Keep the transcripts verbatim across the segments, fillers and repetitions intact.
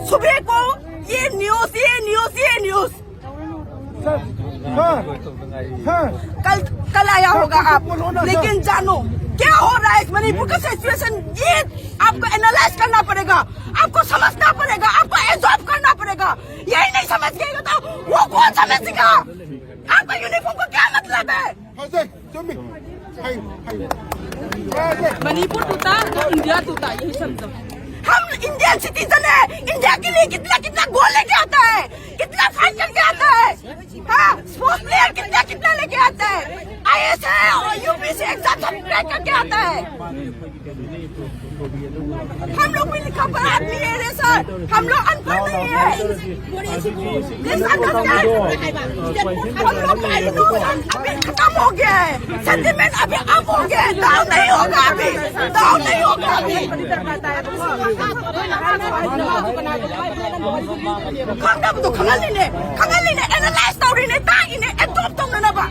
सुबह को ये न्यूज, ये न्यूज, ये न्यूज। सर, सर, सर, कल कल आया होगा आप, बोलो ना, सर। लेकिन जानो क्या हो रहा है इस मणिपुर का सिचुएशन। ये आपको एनालाइज करना पड़ेगा, आपको समझना पड़ेगा, आपको एब्जॉर्ब करना पड़ेगा। यही नहीं समझ गए तो वो कौन समझेगा? आपका यूनिफॉर्म को क्या मतलब है? ꯐꯖꯩ, ꯆꯨꯝꯃꯤ꯫ ꯍꯩ, ꯍꯩ꯫ ꯐꯖꯩ꯫ मणिपुर टूटा तो इंडिया टूटा, यही समझो। हम इंडियन सिटीजन है, इंडिया के लिए कितना कितना गोल लेके आता है, कितना फाइट करके आता है। हाँ, स्पोर्ट्स प्लेयर कितना कितना लेके आता है, आईएएस है और यूपीएससी एग्जाम सब क्रैक करके आता है। हम लोग भी लिखा पढ़ा आदमी है रे सर, हम लोग अनपढ़ नहीं है। Please understand. हम लोग का इमोशन अभी खत्म हो गया है, सेंटिमेंट अभी अप हो गया है। डाउन नहीं होगा अभी, डाउन नहीं होगा अभी। ꯈꯪꯗꯕꯗꯣ ꯈꯪꯍꯜꯂꯤꯅꯦ, ꯈꯪꯍꯜꯂꯤꯅꯦ, ꯑꯦꯅꯥꯂꯥꯏꯁ ꯇꯧꯔꯤꯅꯦ, ꯇꯥꯛꯏꯅꯦ, ꯑꯦꯗꯣꯞ ꯇꯧꯅꯅꯕ꯫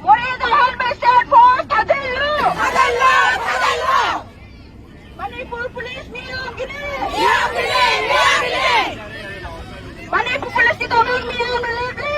ꯃꯣꯔꯦꯗ ꯍꯦꯜꯃꯦꯠ ꯁꯦꯠ ꯐꯣꯔꯁ ꯊꯥꯖꯤꯜꯂꯨ! ꯃꯅꯤꯄꯨꯔ ꯄꯨꯂꯤꯁ ꯃꯤꯌꯥꯝꯒꯤꯅꯤ! ꯃꯅꯤꯄꯨꯔ ꯄꯨꯂꯤꯁꯀꯤꯗꯃꯛ ꯃꯤꯌꯥꯝꯅ ꯂꯦꯞꯂꯤ!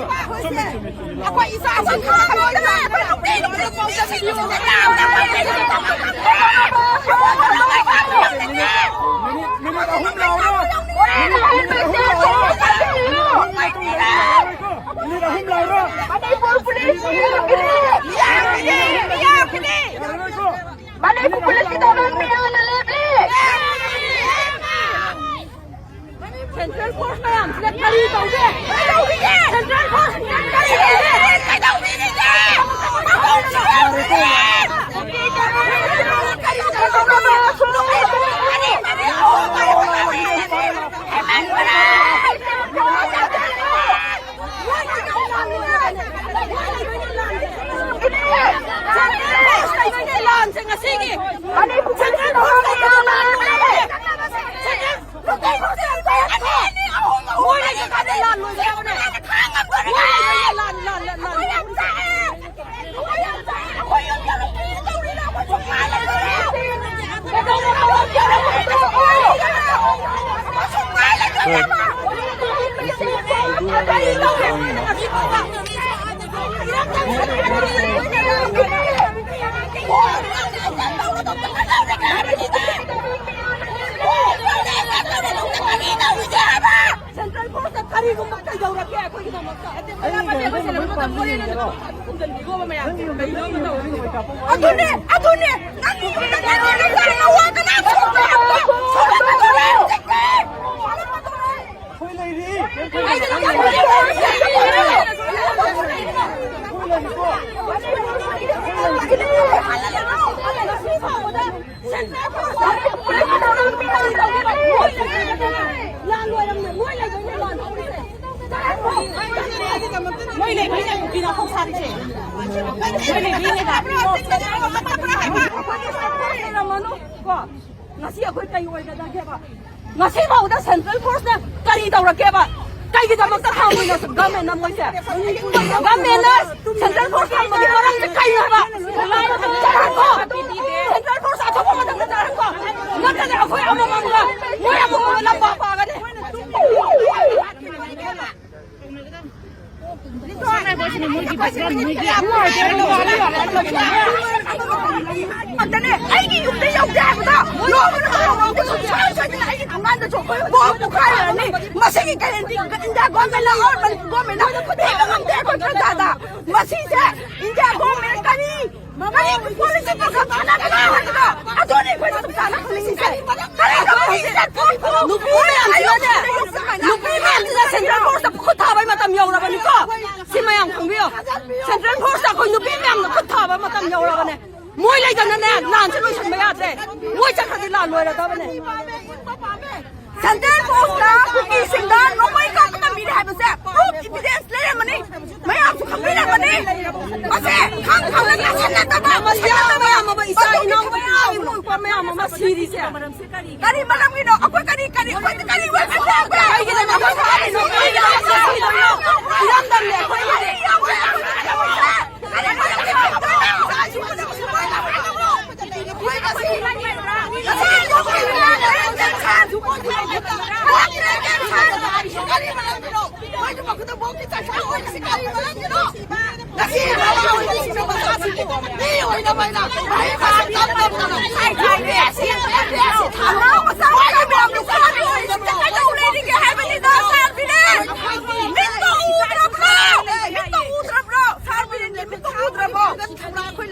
ꯑꯩꯈꯣꯏ ꯏꯆꯥꯁꯤꯡ ꯈꯪꯍꯜꯂꯣꯏꯗꯅ ꯑꯩꯈꯣꯏ ꯅꯨꯄꯤ ꯅꯨꯄꯤ ꯅꯨꯄꯤꯁꯤꯡꯁꯤꯗ ꯂꯥꯝꯅ ꯃꯤꯅꯤꯠ, ꯃꯤꯅꯤꯠ ꯑꯍꯨꯝ ꯂꯥꯎꯔꯣ꯫ ꯃꯤꯅꯤꯠ ꯑꯍꯨꯝ ꯂꯥꯎꯔꯣ꯫ ꯃꯤꯅꯤꯠ ꯑꯍꯨꯝ ꯂꯥꯎꯔꯣ꯫ ꯃꯅꯤꯄꯨꯔ ꯄꯨꯂꯤꯁ ꯌꯥꯒꯅꯤ, ꯌꯥꯒꯅꯤ꯫ ꯌꯥꯔꯔꯣꯏꯀꯣ꯫ ꯃꯅꯤꯄꯨꯔ ꯄꯨꯂꯤꯁꯀꯤꯗꯃꯛ ꯃꯤꯌꯥꯝꯅ ꯂꯦꯞꯂꯤ꯫ ꯁꯦꯟꯇ꯭ꯔꯦꯜ ꯐꯣꯔꯁ ꯃꯌꯥꯝꯁꯤꯅ ꯀꯔꯤ ꯇꯧꯒꯦ? ꯁꯦꯟꯇ꯭ꯔꯦꯜ ꯐꯣꯔꯁ ꯀꯔꯤ ꯇꯧꯒꯦ? ꯂꯥꯟꯁꯦ ꯉꯁꯤꯒꯤ ꯁꯦꯟꯇ꯭ꯔꯦꯜ ꯐꯣꯔꯁ ꯂꯩꯇꯕ ꯂꯥꯟ ꯂꯣꯏꯔꯦ꯫ ꯁꯦꯟꯇ꯭ꯔꯦꯜ ꯐꯣꯔꯁ ꯂꯩꯇꯕ ꯂꯥꯟ ꯂꯣꯏꯔꯦ꯫ ꯂꯥꯟ, ꯂꯥꯟ, ꯂꯥꯟ, ꯂꯥꯟ꯫ ꯁꯦꯟꯇ꯭ꯔꯦꯜ ꯐꯣꯔꯁꯇ ꯀꯔꯤꯒꯨꯝꯕ ꯀꯩꯗꯧꯔꯒꯦ ꯑꯩꯈꯣꯏꯒꯤꯗꯃꯛꯇ? ꯑꯗꯨꯅꯦ, ꯑꯗꯨꯅꯦ꯫ ꯅꯪ ꯅꯪ ꯅꯪ ꯅꯪ ꯋꯥ ꯀꯅꯥ ꯁꯣꯛꯄ ꯌꯥꯕ꯭ꯔꯣ? ꯁꯣꯛꯄ ꯊꯣꯛꯂꯛꯑꯣ ꯍꯧꯖꯤꯛꯇꯤ꯫ ꯑꯩꯈꯣꯏ ꯂꯩꯔꯤ꯫ ꯃꯣꯏ ꯂꯩꯕꯩꯅꯦ ꯅꯨꯄꯤ ꯅꯥꯈꯣꯛ ꯁꯥꯔꯤꯁꯦ꯫ ꯃꯣꯏ ꯂꯩꯕꯩꯅꯦꯕ꯫ ꯀꯣ, ꯉꯁꯤ ꯑꯩꯈꯣꯏ ꯀꯩ ꯑꯣꯏꯒꯗꯒꯦꯕ? ꯉꯁꯤꯐꯥꯎꯗ ꯁꯦꯟꯇ꯭ꯔꯦꯜ ꯐꯣꯔꯁꯅ ꯀꯔꯤ ꯇꯧꯔꯛꯀꯦꯕ? ꯀꯩꯒꯤꯗꯃꯛꯇ ꯊꯝꯃꯣꯏꯅꯣ ꯒꯃꯦꯟꯅ ꯃꯣꯏꯁꯦ? ꯒꯃꯦꯟꯅ ꯁꯦꯟꯇ꯭ꯔꯦꯜ ꯐꯣꯔꯁ ꯊꯝꯕꯒꯤ ꯃꯔꯝꯁꯦ ꯀꯩꯅꯣ ꯍꯥꯏꯕ? ꯆꯠꯍꯟꯈꯣ! ꯁꯦꯟꯇ꯭ꯔꯦꯜ ꯐꯣꯔꯁ ꯑꯊꯨꯕ ꯃꯇꯝꯗ ꯆꯠꯍꯟꯈꯣ! ꯅꯠꯇ꯭ꯔꯗꯤ ꯑꯩꯈꯣꯏ ꯑꯃꯃꯝꯒ ꯃꯣꯏ ꯑꯃꯃꯝꯒ ꯂꯝꯕꯥ ꯄꯥꯒꯅꯤ꯫ ꯑꯗꯨꯅꯦ ꯑꯩꯒꯤ ꯌꯨꯝꯗ ꯌꯧꯗꯦ ꯍꯥꯏꯕꯗꯣ ꯅꯣꯡꯃ ꯅꯠꯇ꯭ꯔ ꯅꯣꯡꯃꯗꯤ ꯁꯨꯡꯁꯣꯏ ꯁꯣꯏꯗꯅ ꯑꯩꯒꯤ ꯊꯣꯡꯒꯥꯟꯗꯁꯨ ꯕꯣꯝ ꯄꯣꯈꯥꯏꯔꯛꯑꯅꯤ꯫ ꯃꯁꯤꯒꯤ ꯀꯔꯦꯟꯗꯤ ꯏꯟꯗꯤꯌꯥ ꯒꯣꯔꯃꯦꯟꯅ ꯑꯣꯔ ꯃꯅꯤꯄꯨꯔ ꯒꯣꯔꯃꯦꯟꯅ ꯊꯤꯕ ꯉꯝꯗꯦ ꯑꯩꯈꯣꯏ ꯄ꯭ꯔꯖꯥꯗ꯫ ꯃꯁꯤꯁꯦ ꯏꯟꯗꯤꯌꯥ ꯒꯣꯔꯃꯦꯟ ꯀꯔꯤ ꯀꯔꯤ ꯄꯣꯂꯤꯁꯤ ꯄ꯭ꯔꯣꯒ꯭ꯔꯥꯝ ꯁꯥꯟꯅꯒꯅꯣ ꯍꯥꯏꯕꯗꯣ ꯑꯗꯨꯅꯤ ꯑꯩꯈꯣꯏꯅ ꯆꯞ ꯆꯥꯅ ꯈꯪꯅꯤꯡꯉꯤꯁꯦ꯫ ꯀꯔꯤ ꯊꯕꯛ ꯅꯨꯄꯤ ꯃꯌꯥꯝꯁꯤꯅꯅꯦ, ꯅꯨꯄꯤ ꯃꯌꯥꯝꯁꯤꯅ ꯁꯦꯟꯇ꯭ꯔꯦꯜ ꯐꯣꯔꯁꯇ ꯈꯨꯠ ꯊꯥꯕꯩ ꯃꯇꯝ ꯌꯧꯔꯕꯅꯤꯀꯣ꯫ ꯁꯤ ꯃꯌꯥꯝ ꯈꯪꯕꯤꯌꯣ꯫ ꯁꯦꯟꯇ꯭ꯔꯦꯜ ꯐꯣꯔꯁꯇ ꯑꯩꯈꯣꯏ ꯅꯨꯄꯤ ꯃꯌꯥꯝꯅ ꯈꯨꯠ ꯊꯥꯕ ꯃꯇꯝ ꯌꯧꯔꯕꯅꯦ꯫ ꯃꯣꯏ ꯂꯩꯗꯅꯅꯦ ꯂꯥꯟꯁꯦ ꯂꯣꯏꯁꯤꯟꯕ ꯌꯥꯗ꯭ꯔꯦ꯫ ꯃꯣꯏ ꯆꯠꯈ꯭ꯔꯗꯤ ꯂꯥꯟ ꯂꯣꯏꯔꯗꯕꯅꯦ꯫ ꯁꯦꯟꯇ꯭ꯔꯦꯜ ꯐꯣꯔꯁꯇ ꯀꯨꯀꯤꯁꯤꯡꯗ ꯅꯣꯡꯃꯩ ꯀꯥꯞꯄ ꯇꯝꯕꯤꯔꯦ ꯍꯥꯏꯕꯁꯦ ꯄ꯭ꯔꯨꯐ ꯏꯚꯤꯗꯦꯟꯁ ꯂꯩꯔꯝꯃꯅꯤ꯫ ꯃꯌꯥꯝꯁꯨ ꯈꯪꯕꯤꯔꯝꯃꯅꯤ꯫ ꯃꯁꯦ ꯈꯪ ꯈꯪꯅ ꯇꯥꯁꯟꯅꯗꯕ ꯃꯁꯤ ꯌꯥꯝꯅ ꯌꯥꯝꯃꯕ ꯏꯆꯥ ꯏꯅꯥꯎ ꯃꯌꯥꯝ ꯏꯕꯨꯡ ꯏꯄ꯭ꯋꯥ ꯃꯌꯥꯝ ꯑꯃ ꯁꯤꯔꯤꯁꯦ ꯀꯔꯤ ꯃꯔꯝꯒꯤꯅꯣ? ꯑꯩꯈꯣꯏ ꯀꯔꯤ ꯀꯔꯤ ꯑꯩꯈꯣꯏ ꯀꯔꯤ ꯋꯥꯈꯜ ꯌꯥꯎꯕ꯭ꯔꯥ? ꯀꯩꯒꯤꯗꯅꯣ ꯑꯩꯈꯣꯏ ꯁꯥꯔꯤꯅꯣ? ꯀꯩꯒꯤꯅꯣ ꯑꯩꯈꯣꯏ ꯁꯤꯗꯣꯏꯅꯣ? ꯏꯔꯝꯗꯝꯅꯦ ꯑꯩꯈꯣꯏꯒꯤꯗꯤ꯫ ꯃꯤꯠꯇ ꯎꯗ꯭ꯔꯕ꯭ꯔꯣ? ꯃꯤꯠꯇ ꯎꯗ꯭ꯔꯕ꯭ꯔꯣ? ꯁꯥꯔ ꯕꯤꯔꯦꯟꯒꯤ ꯃꯤꯠꯇ ꯎꯗ꯭ꯔꯕꯣ?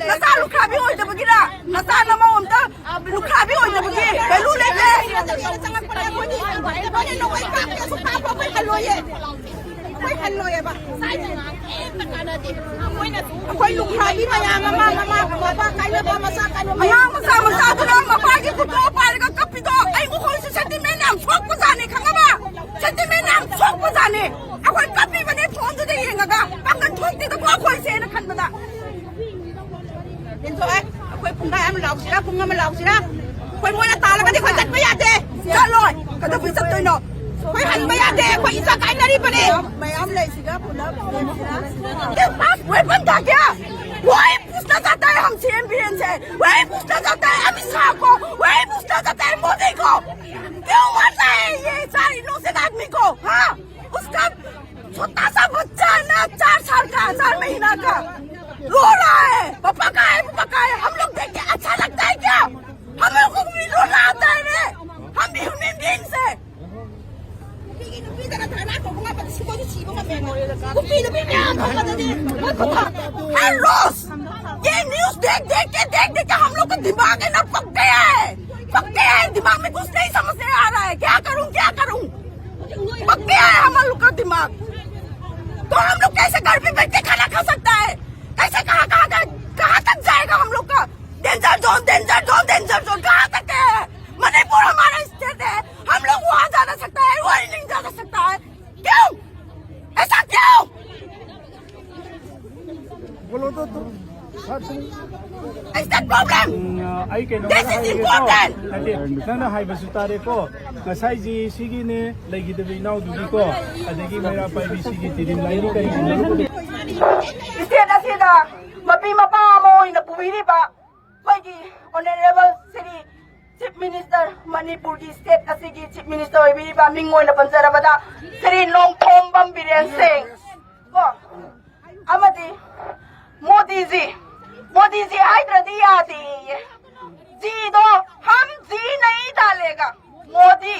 ꯅꯆꯥ ꯂꯨꯈ꯭ꯔꯥꯕꯤ ꯑꯣꯏꯗꯕꯒꯤꯔ? ꯅꯆꯥ ꯅꯃꯧ ꯑꯝꯇ ꯂꯨꯈ꯭ꯔꯥꯕꯤ ꯑꯣꯏꯗꯕꯒꯤ ꯚꯦꯂꯨ ꯂꯩꯇꯦ꯫ ꯑꯩꯈꯣꯏ ꯂꯨꯈ꯭ꯔꯥꯕꯤ ꯃꯌꯥꯝ ꯑꯃ, ꯃꯃꯥ ꯃꯄꯥ ꯀꯥꯏꯅꯕ, ꯃꯆꯥ ꯀꯥꯏꯅꯕ꯫ ꯑꯉꯥꯡ ꯃꯆꯥ ꯃꯆꯥꯗꯨꯅ ꯃꯄꯥꯒꯤ ꯐꯣꯇꯣ ꯄꯥꯏꯔꯒ ꯀꯞꯄꯤꯗꯣ ꯑꯩ ꯋꯥꯈꯜꯁꯨ ꯁꯦꯟꯇꯤꯃꯦꯟ ꯌꯥꯝ ꯁꯣꯛꯄꯖꯥꯠꯅꯤ, ꯈꯪꯉꯕ? ꯁꯦꯟꯇꯤꯃꯦꯟ ꯌꯥꯝ ꯁꯣꯛꯄꯖꯥꯠꯅꯤ꯫ ꯑꯩꯈꯣꯏ ꯀꯞꯄꯤꯕꯅꯦ ꯐꯣꯟꯗꯨꯗ ꯌꯦꯡꯉꯒ꯫ ꯄꯥꯡꯒꯜ ꯊꯣꯛꯇꯦꯗꯀꯣ ꯑꯩꯈꯣꯏꯁꯦꯅ ꯈꯟꯕꯗ꯫ ꯌꯦꯟꯊꯣꯛꯑꯦ꯫ ꯑꯩꯈꯣꯏ ꯄꯨꯡꯈꯥꯏ ꯑꯃ ꯂꯥꯎꯁꯤꯔꯥ, ꯄꯨꯡ ꯑꯃ ꯂꯥꯎꯁꯤꯔꯥ? ꯑꯩꯈꯣꯏ ꯃꯣꯏꯅ ꯇꯥꯜꯂꯒꯗꯤ ꯑꯩꯈꯣꯏ ꯆꯠꯄ ꯌꯥꯗꯦ꯫ ꯆꯠꯂꯣꯏ꯫ ꯀꯩꯗꯧꯕꯩ ꯆꯠꯇꯣꯏꯅꯣ? ꯑꯩꯈꯣꯏ ꯍꯟꯕ ꯌꯥꯗꯦ꯫ ꯑꯩꯈꯣꯏ ꯏꯆꯥ ꯀꯥꯏꯅꯔꯤꯕꯅꯦ꯫ ꯃꯌꯥꯝ ꯂꯩꯁꯤꯒ ꯄꯨꯂꯞ ꯌꯦꯡꯁꯤꯔꯥ? तेरे पास वेपन था क्या? वही पूछना चाहता है हम सीएम बीरेन से, वही पूछना चाहता है अमित शाह को, वही पूछना चाहता है मोदी को। क्यों मारता है ये सारे इनोसेंट आदमी को? हाँ, उसका छोटा सा बच्चा है ना, चार साल का, चार महीना का, रो रहा है, पापा का है, पापा का है। हम लोग देख के अच्छा लगता है क्या? हम लोग को भी रोना आता है रे। हम भी ह्यूमन बीइंग्स है। ꯅꯨꯄꯤ ꯃꯌꯥꯝ ꯊꯣꯛꯂꯛꯀꯅꯤ꯫ ꯃꯣꯏ ꯄꯨꯊꯣꯛ꯫ ꯍꯦ ꯔꯣꯁ, ये न्यूज़ देख देख के, देख देख के हम लोग का दिमाग है ना, पक गया है, पक गया है। दिमाग में कुछ नहीं समझ में आ रहा है। क्या करूं, क्या करूं? पक गया है हम लोग का दिमाग। तो हम लोग कैसे घर पे बैठ के खाना खा सकता है? कैसे, कहाँ, कहाँ, कहाँ, कहाँ तक जाएगा हम लोग का? Danger zone, danger zone, danger zone कहाँ तक है? मणिपुर हमारा स्टेट है, हम लोग वहां जा सकता है, वहीं नहीं जा सकता है। क्यों? ऐसा क्यों? बोलो तो तुम। Is that problem? ꯑꯩ ꯀꯩꯅꯣꯝꯇ This is ꯍꯥꯏꯒꯦꯀꯣ꯫ Important. ꯅꯠꯇꯦ, ꯅꯪꯅ ꯍꯥꯏꯕꯁꯨ ꯇꯥꯔꯦꯀꯣ꯫ ꯉꯁꯥꯏꯁꯤ ꯁꯤꯒꯤꯅꯦ ꯂꯩꯈꯤꯗꯕ ꯏꯅꯥꯎꯗꯨꯒꯤꯀꯣ, ꯑꯗꯒꯤ ꯃꯩꯔꯥ ꯄꯥꯏꯕꯤ ꯁꯤꯒꯤ ꯇꯤꯗꯤꯝ ꯂꯥꯏꯟꯒꯤ ꯀꯔꯤꯒꯨꯝꯕ ꯏꯁꯇꯦꯠ ꯑꯁꯤꯗ ꯃꯄꯤ ꯃꯄꯥ ꯑꯃ ꯑꯣꯏꯅ ꯄꯨꯕꯤꯔꯤꯕ ꯑꯩꯈꯣꯏꯒꯤ ꯑꯣꯅꯔꯦꯕꯜ ꯁ꯭ꯔꯤ ꯆꯤꯐ ꯃꯤꯅꯤꯁꯇꯔ, ꯃꯅꯤꯄꯨꯔꯒꯤ ꯁ꯭ꯇꯦꯠ ꯑꯁꯤꯒꯤ ꯆꯤꯐ ꯃꯤꯅꯤꯁꯇꯔ ꯑꯣꯏꯕꯤꯔꯤꯕ ꯃꯤꯡ ꯑꯣꯏꯅ ꯄꯟꯖꯔꯕꯗ ꯁ꯭ꯔꯤ ꯅꯣꯡꯊꯣꯝꯕꯝ ꯕꯤꯔꯦꯟ ꯁꯤꯡ ꯀꯣ, ꯑꯃꯗꯤ ꯃꯣꯗꯤꯖꯤ, ꯃꯣꯗꯤꯖꯤ ꯍꯥꯏꯗ꯭ꯔꯗꯤ ꯌꯥꯗꯦꯌꯦ꯫ ꯖꯤꯗꯣ ꯍꯝ ꯖꯤ ꯅꯍꯤ ꯗꯥꯂꯦꯒꯥ꯫ मोदी,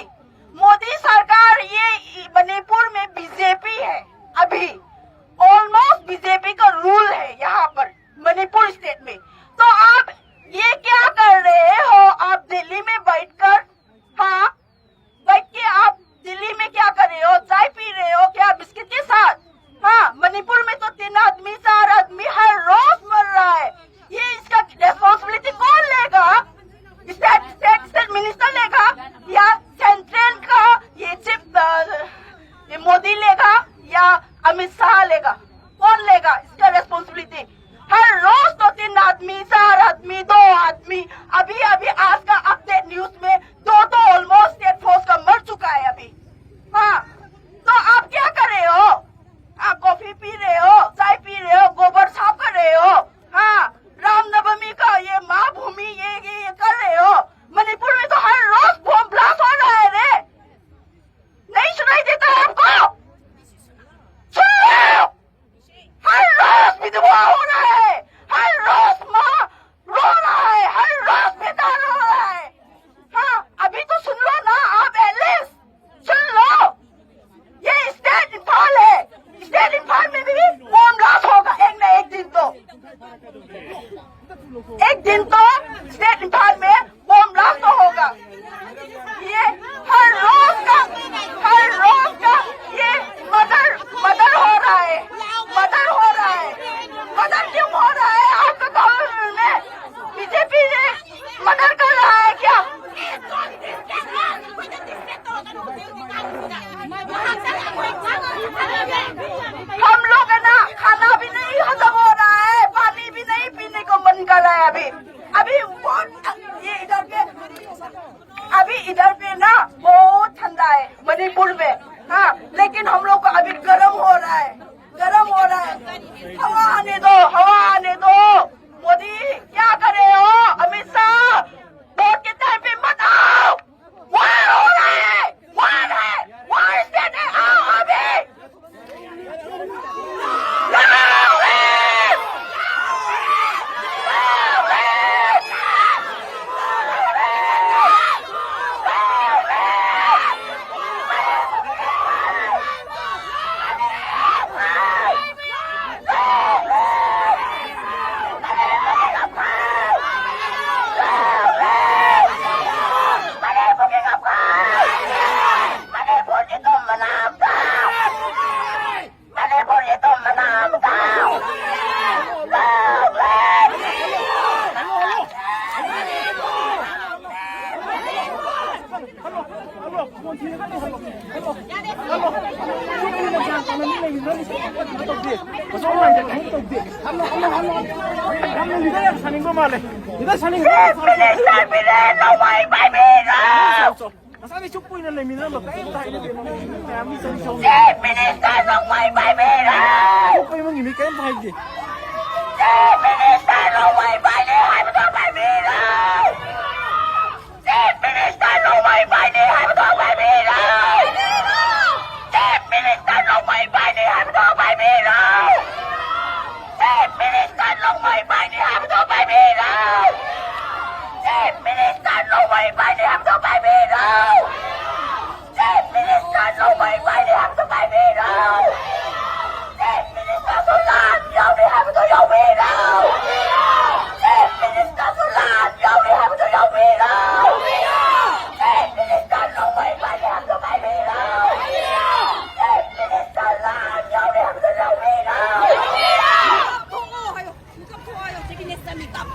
मोदी सरकार, ये मणिपुर में बीजेपी है अभी, ऑलमोस्ट बीजेपी का रूल है यहाँ पर मणिपुर स्टेट में। तो आप ये क्या कर रहे हो? आप दिल्ली में बैठकर, हाँ, बैठ के आप दिल्ली में क्या कर रहे हो? चाय पी रहे हो क्या बिस्किट के साथ? हाँ, मणिपुर में तो तीन आदमी, चार आदमी हर रोज मर रहा है। ये इसका रिस्पॉन्सिबिलिटी कौन लेगा? स्टेट, स्टेट, स्टेट मिनिस्टर लेगा या सेंट्रल का ये चीफ, अ, ये मोदी लेगा या अमित शाह लेगा? कौन लेगा इसका रिस्पॉन्सिबिलिटी? हर रोज दो तीन आदमी, चार आदमी, दो आदमी। अभी अभी आज का अपडेट न्यूज़ में दो तो ऑलमोस्ट स्टेट फोर्स का मर चुका है अभी। हाँ, तो आप क्या कर रहे हो? आप कॉफी पी रहे हो, चाय पी रहे हो, गोबर साफ कर रहे हो। हाँ, रामनवमी का ये माँ भूमि, ये ये ये कर रहे हो। मणिपुर में तो हर रोज बम ब्लास्ट हो रहा है रे। नहीं सुनाई देता है आपको? सुन रहे हो? हर रोज विधवा हो रहा है। एक दिन तो स्टेट इम्फाल में बम ब्लास्ट तो होगा। ये हर रोज का, हर रोज का ये मर्डर, मर्डर हो रहा है, मर्डर हो रहा है। मर्डर क्यों हो रहा है आपके गवर्नमेंट में? बीजेपी ने मर्डर कर रहा है क्या? हम लोग है ना, खाना भी नहीं हजम हो रहा है, पानी भी नहीं पीने को मन कर रहा है। अभी, अभी बहुत, ये इधर पे, अभी इधर पे ना बहुत ठंडा है मणिपुर में। हाँ, लेकिन हम लोग को अभी गर्म हो रहा है, गर्म हो रहा है। हवा आने दो, हवा आने दो। मोदी, क्या कर रहे हो? अमित शाह, वोट के टाइम पे मत आओ। वार हो रहा है, वार है, वार स्टेट है, आओ अभी। ꯆꯤꯐ ꯃꯤꯅꯤꯁꯇꯔ ꯕꯤꯔꯦꯟ ꯅꯣꯡꯃꯩ ꯄꯥꯏꯕꯤꯔꯣ! ꯉꯁꯥꯏꯗꯩ ꯆꯨꯞ ꯀꯨꯏꯅ ꯂꯩꯃꯤꯟꯅꯔꯝꯕ ꯀꯔꯤꯝꯇ ꯍꯥꯏꯅꯗꯦ꯫ ꯃꯌꯥꯝꯒꯤ ꯆꯪ ꯆꯪ ꯆꯤꯐ ꯃꯤꯅꯤꯁꯇꯔ ꯅꯣꯡꯃꯩ ꯄꯥꯏꯕꯤꯔꯣ! ꯊꯣꯛꯄ ꯏꯃꯨꯡꯒꯤ ꯃꯤ ꯀꯔꯤꯝꯇ ꯍꯥꯏꯗꯦ꯫ ꯆꯤꯐ ꯃꯤꯅꯤꯁꯇꯔ ꯅꯣꯡꯃꯩ ꯄꯥꯏꯅꯤ ꯍꯥꯏꯕꯗꯣ ꯄꯥꯏꯕꯤꯔꯣ! ꯆꯤꯐ ꯃꯤꯅꯤꯁꯇꯔ ꯅꯣꯡꯃꯩ ꯄꯥꯏꯅꯤ ꯍꯥꯏꯕꯗꯣ ꯄꯥꯏꯕꯤꯔꯣ! ꯆꯤꯐ ꯃꯤꯅꯤꯁꯇꯔ ꯅꯣꯡꯃꯩ ꯄꯥꯏꯅꯤ ꯍꯥꯏꯕꯗꯣ ꯄꯥꯏꯕꯤꯔꯣ! ꯆꯤꯐ ꯃꯤꯅꯤꯁꯇꯔ ꯅꯣꯡꯃꯩ ꯄꯥꯏꯅꯤ ꯍꯥꯏꯕꯗꯣ ꯄꯥꯏꯕꯤꯔꯣ! ꯆꯤꯐ ꯃꯤꯅꯤꯁꯇꯔ ꯅꯣꯡꯃꯩ ꯄꯥꯏꯅꯤ ꯍꯥꯏꯕꯗꯣ ꯄꯥꯏꯕꯤꯔꯣ! ꯆꯤꯐ ꯃꯤꯅꯤꯁꯇꯔ ꯅꯣꯡꯃꯩ ꯄꯥꯏꯅꯤ ꯍꯥꯏꯕꯗꯣ ꯄꯥꯏꯕꯤꯔꯣ! ꯆꯤꯐ ꯃꯤꯅꯤꯁꯇꯔꯁꯨ ꯂꯥꯟ ꯌꯥꯎꯅꯤ ꯍꯥꯏꯕꯗꯣ ꯌꯥꯎꯕꯤꯔꯣ! Chief Minister ꯃꯤꯀꯞ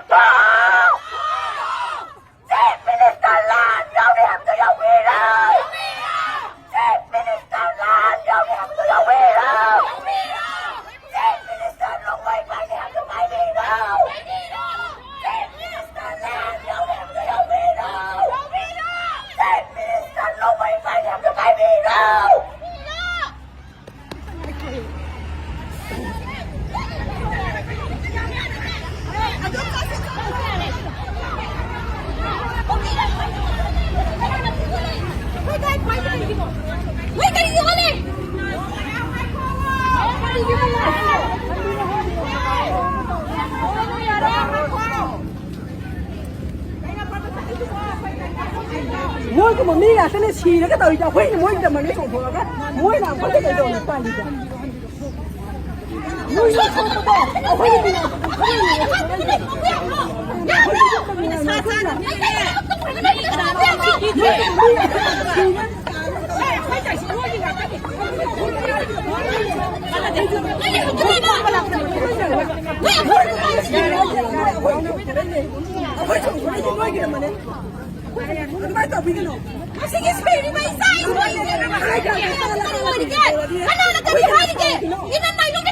ꯊꯣꯛ! Chief Minister ꯂꯥꯟ ꯌꯥꯎꯔꯦ ꯍꯥꯏꯕꯗꯣ ꯌꯥꯎꯕꯤꯔꯣ! Chief Minister ꯂꯥꯟ ꯌꯥꯎꯔꯦ ꯍꯥꯏꯕꯗꯣ ꯌꯥꯎꯕꯤꯔꯣ! Chief Minister ꯅꯣꯡꯃꯩ ꯄꯥꯏꯔꯦ ꯍꯥꯏꯕꯗꯣ ꯄꯥꯏꯕꯤꯔꯣ! Chief Minister ꯂꯥꯟ ꯌꯥꯎꯔꯦ ꯍꯥꯏꯕꯗꯣ ꯌꯥꯎꯕꯤꯔꯣ! Chief Minister ꯅꯣꯡꯃꯩ ꯄꯥꯏꯔꯦ ꯍꯥꯏꯕꯗꯣ ꯄꯥꯏꯕꯤꯔꯣ! ꯃꯣꯏꯒꯨꯝꯕ ꯃꯤ ꯉꯥꯛꯇꯅꯦ ꯁꯤꯔꯒ ꯇꯧꯔꯤꯁꯦ꯫ ꯑꯩꯈꯣꯏꯅ ꯃꯣꯏꯒꯤꯗꯃꯛꯇ ꯆꯣꯡꯊꯣꯛꯑꯒ ꯃꯣꯏꯅ ꯑꯩꯈꯣꯏꯗ ꯀꯩꯗꯧꯔꯤ ꯄꯥꯜꯂꯤꯁꯦ? ꯃꯣꯏꯅ ꯁꯣꯛꯄꯗꯣ ꯑꯩꯈꯣꯏꯅ ꯃꯤ ꯉꯥꯛꯇ ꯑꯩꯈꯣꯏ ꯆꯣꯡꯊꯣꯛꯏꯁꯦ ꯅꯣꯏꯒꯤꯗꯃꯛꯅꯦ꯫ ꯑꯗꯨꯃꯥꯏꯅ ꯇꯧꯕꯤꯒꯅꯨ꯫ ꯑꯁꯤꯒꯤ ꯁꯤꯔꯤꯕ ꯏꯆꯥ ꯏꯁꯨ ꯑꯩꯁꯦ ꯀꯅꯥꯅ ꯀꯔꯤ ꯍꯥꯏꯔꯤꯒꯦ? ꯀꯅꯥꯅ ꯀꯔꯤ ꯍꯥꯏꯔꯤꯒꯦ? ꯏꯅꯝꯃ ꯏꯕꯦꯝꯃ